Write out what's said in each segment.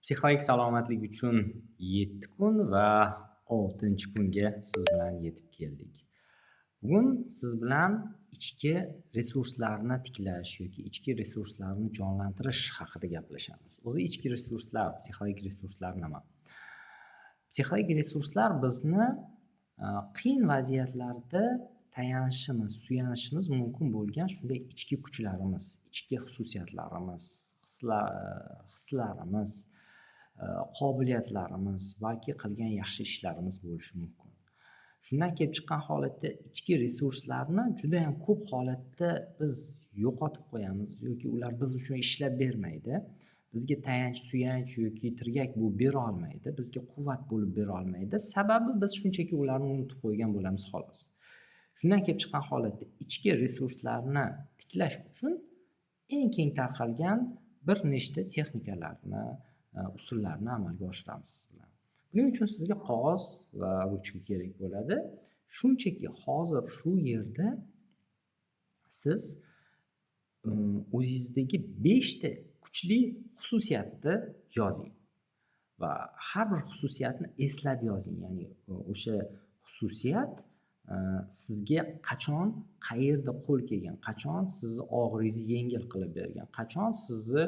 Psixologik salomatlik uchun 7 kun va 6-kunga siz bilan yetib keldik. Bugun siz bilan ichki resurslarni tiklash yoki ichki resurslarni jonlantirish haqida gaplashamiz. O'zi ichki resurslar, psixologik resurslar nima? Psixologik resurslar bizni qiyin vaziyatlarda tayanishimiz, suyanishimiz mumkin bo'lgan shunday ichki kuchlarimiz, ichki xususiyatlarimiz, hislarimiz, qobiliyatlarimiz balki qilgan yaxshi ishlarimiz bo'lishi mumkin. Shundan kelib chiqqan holatda ichki resurslarni juda ham ko'p holatda biz yo'qotib qo'yamiz yoki ular biz uchun ishlab bermaydi. Bizga tayanch, suyanch yoki tirgak bo'lib bera olmaydi, bizga quvvat bo'lib bera olmaydi. Sababi biz shunchaki ularni unutib qo'ygan bo'lamiz xolos. Shundan kelib chiqqan holatda ichki resurslarni tiklash uchun eng keng tarqalgan bir nechta texnikalarni, usullarni amalga oshiramiz siz bilan. Buning uchun sizga qog'oz va ruchka kerak bo'ladi. Shunchaki hozir shu yerda siz o'zingizdagi 5 ta kuchli xususiyatni yozing va har bir xususiyatni eslab yozing. Ya'ni o'sha xususiyat sizga qachon, qayerda qo'l kelgan, qachon sizni og'iringizni yengil qilib bergan, qachon sizni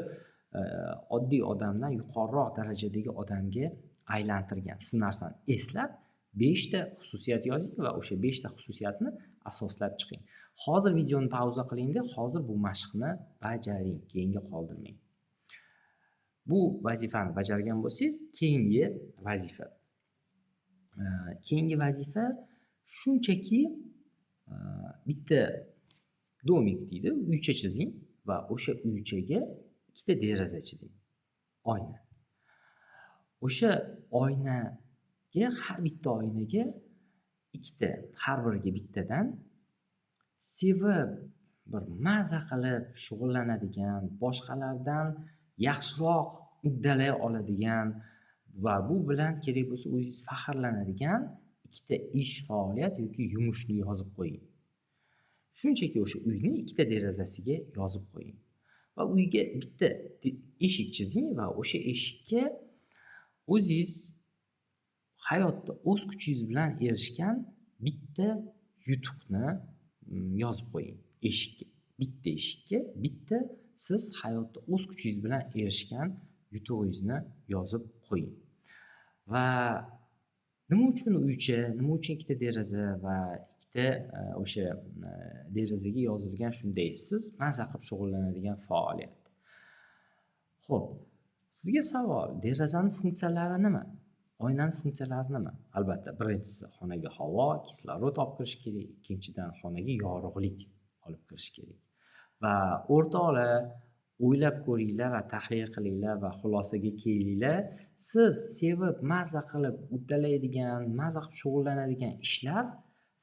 oddiy odamdan yuqoriroq darajadagi odamga aylantirgan. Shu narsani eslab 5 ta xususiyat yozing va o'sha 5 ta xususiyatni asoslab chiqing. Hozir videoni pauza qilingda, hozir bu mashqni bajaring, keyinga qoldirmang. Bu vazifani bajargan bo'lsangiz, keyingi vazifa. Keyingi vazifa shunchaki bitta домик deydi, uycha chizing va o'sha uychaga ikkita deraza chizing. Oyna. O'sha oynaga, har bitta oynaga ikkita, har biriga bittadan sevib, bir maza qilib shug'ullanadigan, boshqalardan yaxshiroq uddalay oladigan va bu bilan kerak bo'lsa o'zingiz faxrlanadigan ikkita ish, faoliyat yoki yumushni yozib qo'ying. Shunchaki o'sha uyni ikkita derazasiga yozib qo'ying. Va uyga bitta eshik chizing va o'sha eshikka o'zingiz hayotda o'z kuchingiz bilan erishgan bitta yutuqni yozib qo'ying eshikka. Bitta eshikka bitta siz hayotda o'z kuchingiz bilan erishgan yutug'ingizni yozib qo'ying. Va nima uchun uycha, nima uchun ikkita deraza va ikkita o'sha derazaga yozilgan shunday siz maza qilib shug'ullanadigan faoliyat. Xo'p, sizga savol, derazaning funksiyalari nima? Oynaning funksiyalari nima? Albatta, birinchisi xonaga havo, kislorod olib kirish kerak, ikkinchidan xonaga yorug'lik olib kirish kerak. Va o'rtoqlar, o'ylab ko'ringlar va tahlil qilinglar va xulosaga kelinglar. Siz sevib, maza qilib uddalaydigan, maza qilib shug'ullanadigan ishlar,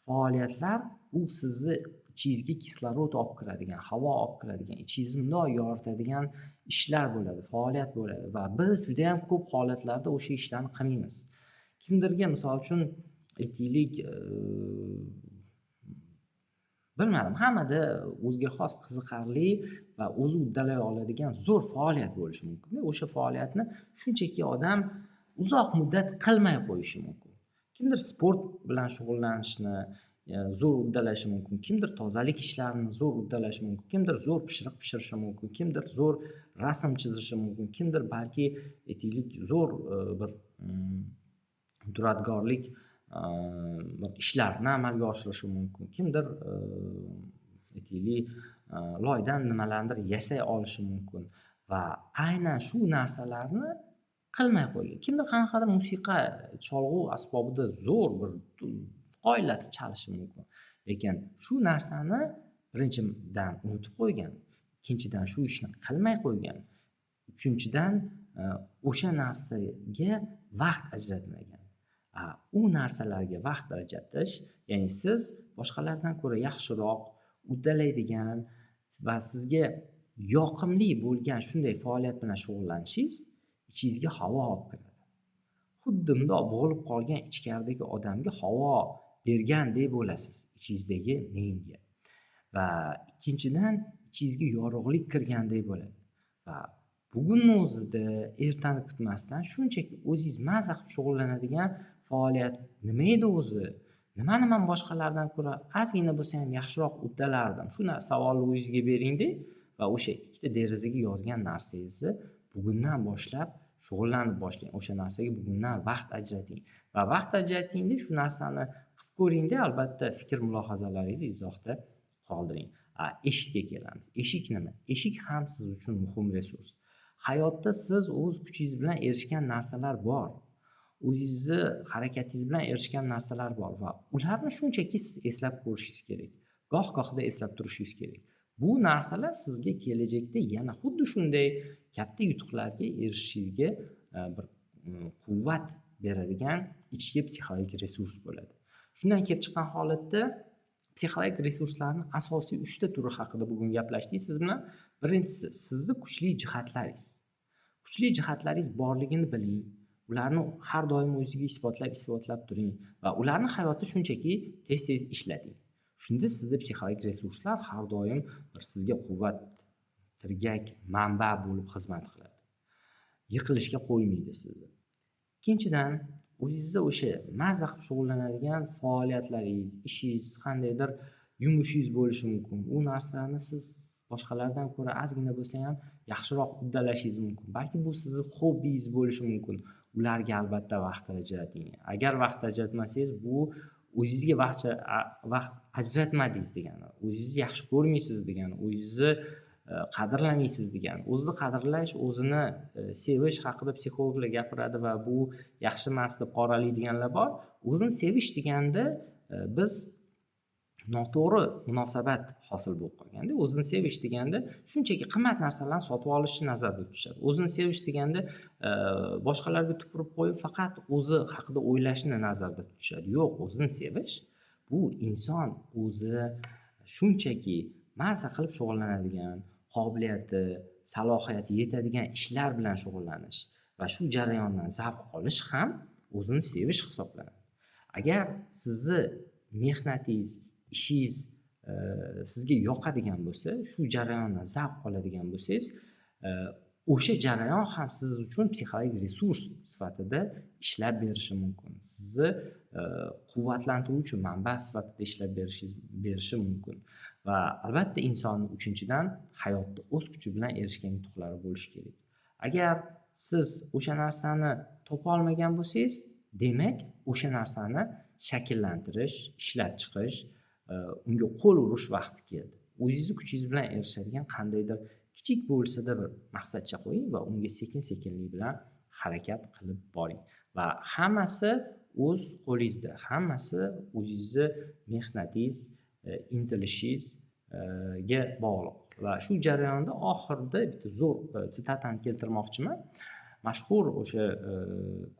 faoliyatlar u sizni ichingizga kislorod olib kiradigan, havo olib kiradigan, ichingizni mundoq yoritadigan ishlar bo'ladi, faoliyat bo'ladi va biz juda ham ko'p holatlarda o'sha ishlarni qilmaymiz. Kimdirga misol uchun aytaylik, bilmadim, hammada o'ziga xos qiziqarli va o'zi uddalay oladigan zo'r faoliyat bo'lishi mumkin. O'sha faoliyatni shunchaki odam uzoq muddat qilmay qo'yishi mumkin. Kimdir sport bilan shug'ullanishni zo'r uddalashi mumkin, kimdir tozalik ishlarini zo'r uddalashi mumkin, kimdir zo'r pishiriq pishirishi mumkin, kimdir zo'r rasm chizishi mumkin, kimdir balki aytaylik zo'r bir duradgorlik bir ishlarni amalga oshirishi mumkin, kimdir aytaylik loydan nimalarnidir yasay olishi mumkin va aynan shu narsalarni qilmay qo'ygan. Kimdir qanaqadir musiqa cholg'u asbobida zo'r bir qoyillatib chalishi mumkin. Lekin shu narsani birinchidan unutib qo'ygan, ikkinchidan shu ishni qilmay qo'ygan, uchinchidan o'sha narsaga vaqt ajratmagan. U narsalarga vaqt ajratish, ya'ni siz boshqalardan ko'ra yaxshiroq uddalaydigan va sizga yoqimli bo'lgan shunday faoliyat bilan shug'ullanishingiz ichingizga havo olib kiradi. Xuddi bundoq bo'g'ilib qolgan ichkaridagi odamga havo bergandek bo'lasiz ichingizdagi menga. Va ikkinchidan ichingizga yorug'lik kirgandek bo'ladi. Va Bugunni o'zida, ertani kutmasdan shunchaki o'zingiz maza qilib shug'ullanadigan faoliyat nima edi o'zi? Nimani men boshqalardan ko'ra ozgina bo'lsa ham yaxshiroq uddalardim? Shu savolni o'zingizga beringda va o'sha ikkita derazaga yozgan narsangizni bugundan boshlab shug'ullanib boshlang. O'sha narsaga bugundan vaqt ajrating va vaqt ajratingda shu narsani qilib ko'ringda, albatta fikr mulohazalaringizni izohda qoldiring. Eshikka kelamiz. Eshik nima? Eshik ham siz uchun muhim resurs. Hayotda siz o'z kuchingiz bilan erishgan narsalar bor. O'zingizni harakatingiz bilan erishgan narsalar bor va ularni shunchaki siz eslab ko'rishingiz kerak. Goh-gohida eslab turishingiz kerak. Bu narsalar sizga kelajakda yana xuddi shunday katta yutuqlarga erishishingizga bir quvvat beradigan ichki psixologik resurs bo'ladi. Shundan kelib chiqqan holatda psixologik resurslarning asosiy 3 ta turi haqida bugun gaplashdik siz bilan. Birinchisi, sizni kuchli jihatlaringiz. Kuchli jihatlaringiz borligini biling. Ularni har doim o'zingizga isbotlab turing va ularni hayotda shunchaki tez-tez ishlating. Shunda sizda psixologik resurslar har doim bir sizga quvvat, tirgak, manba bo'lib xizmat qiladi. Yiqilishga qo'ymaydi sizni. Ikkinchidan, o'zingizni o'sha maza qilib shug'ullanadigan faoliyatlaringiz, ishingiz, qandaydir yumushingiz bo'lishi mumkin. U narsani siz boshqalardan ko'ra ozgina bo'lsa ham yaxshiroq uddalashingiz mumkin. Balki bu sizni hobbingiz bo'lishi mumkin. Ularga albatta vaqt ajrating. Agar vaqt ajratmasangiz, bu o'zingizga vaqt ajratmadingiz degani, o'zingizni yaxshi ko'rmaysiz degani, o'zingizni qadrlamaysiz degani. O'zini qadrlash, o'zini sevish haqida psixologlar gapiradi va bu yaxshi emas deb qoralaydiganlar bor. O'zini sevish deganda biz noto'g'ri munosabat hosil bo'lib qolganda, o'zini sevish deganda shunchaki qimmat narsalarni sotib olishni nazarda tutishadi. O'zini sevish deganda boshqalarga tupurib qo'yib faqat o'zi haqida o'ylashni nazarda tutishadi. Yo'q, o'zini sevish bu inson o'zi shunchaki maza qilib shug'ullanadigan, qobiliyati, salohiyati yetadigan ishlar bilan shug'ullanish va shu jarayondan zavq olish ham o'zini sevish hisoblanadi. Agar sizni mehnatingiz, ishingiz sizga yoqadigan bo'lsa, shu jarayondan zavq oladigan bo'lsangiz, o'sha jarayon ham siz uchun psixologik resurs sifatida ishlab berishi mumkin. Sizni quvvatlantiruvchi manba sifatida ishlab berishi mumkin. Va albatta insonning uchinchidan hayotda o'z kuchi bilan erishgan yutuqlari bo'lishi kerak. Agar siz o'sha narsani topa olmagan bo'lsangiz, demak o'sha narsani shakllantirish, ishlab chiqish, unga qo'l urish vaqti keldi. O'zingizni kuchingiz bilan erishadigan qandaydir kichik bo'lsa-da bir maqsadcha qo'ying va unga sekin-sekinlik bilan harakat qilib boring. Va hammasi o'z qo'lingizda, hammasi o'zingizni mehnatingiz, intilishingizga bog'liq. Va shu jarayonda oxirida bitta zo'r sitatani keltirmoqchiman. Mashhur o'sha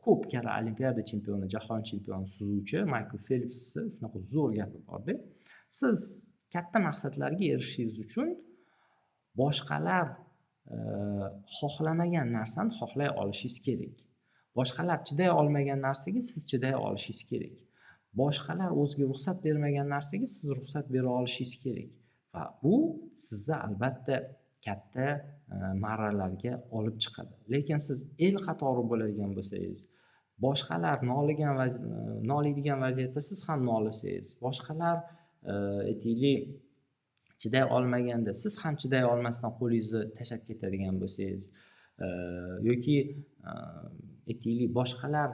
ko'p karra olimpiada chempioni, jahon chempioni suzuvchi Maykl Felpsni shunaqa zo'r gapi borda. Siz katta maqsadlarga erishishingiz uchun boshqalar xohlamagan narsani xohlay olishingiz kerak. Boshqalar chiday olmagan narsaga siz chiday olishingiz kerak. Boshqalar o'ziga ruxsat bermagan narsaga siz ruxsat bera olishingiz kerak. Va bu sizni albatta katta marralarga olib chiqadi. Lekin siz el qatori bo'ladigan bo'lsangiz, boshqalar noliydigan vaziyatda siz ham nolisangiz, boshqalar aytaylik chiday olmaganda siz ham chiday olmasdan qo'lingizni tashlab ketadigan bo'lsangiz, yoki aytaylik boshqalar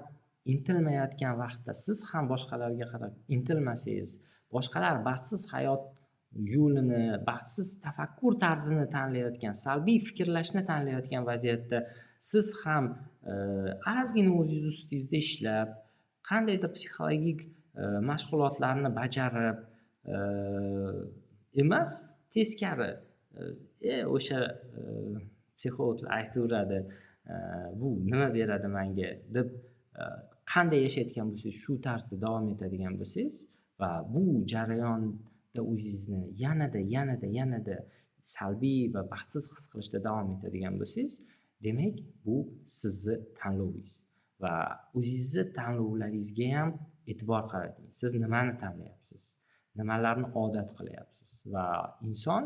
intilmayotgan vaqtda siz ham boshqalarga qarab intilmasangiz, boshqalar baxtsiz hayot yo'lini, baxtsiz tafakkur tarzini tanlayotgan, salbiy fikrlashni tanlayotgan vaziyatda siz ham ozgina o'zingiz ustingizda ishlab, qandaydir psixologik mashg'ulotlarni bajarib emas, teskari o'sha psixologlar aytaveradi, bu nima beradi menga deb qanday yashayotgan bo'lsangiz, shu tarzda davom etadigan bo'lsangiz va bu jarayonda o'zingizni yanada salbiy va baxtsiz his qilishda davom etadigan bo'lsangiz, demak bu sizni tanlovingiz va o'zingizni tanlovlaringizga ham e'tibor qarating. Siz nimani tanlayapsiz? Nimalarni odat qilyapsiz? Va inson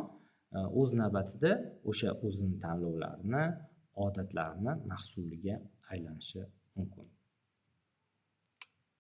o'z navbatida o'sha o'zini tanlovlarini, odatlarni mahsuliga aylanishi mumkin.